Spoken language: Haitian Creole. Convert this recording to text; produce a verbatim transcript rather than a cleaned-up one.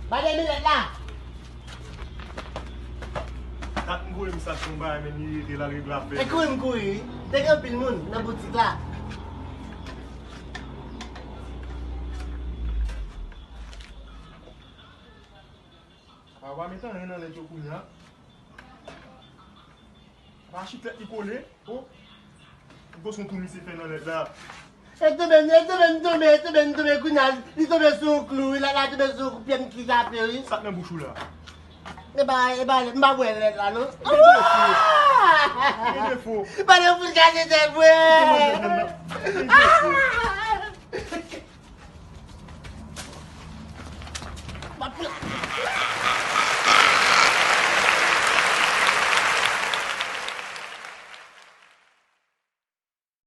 Ba de mil lèt la. Dat m voye mesaj pou m bagay, men li rete la, l regle afè. E kouri m kouri, wi. Te gen anpil moun nan boutik la. A, w pa met anyen nan lèt yo kounye a. Pa chit lèt li kole. O. Ou gwo son tou misye fè nan lèt la. E tonbe, e tonbe, m tonbe, e tonbe, m tonbe, kounye a, li tonbe sou yon klou, wi, la, la tonbe sou yon klou, pye m ki kape, wi. Sa k nan bouch ou la? E ba, e ba, m pa bwè lèt la, non. Gen defo. Gen defo. Pa de fout kache tèt mwen. Gen defo. M ap pran.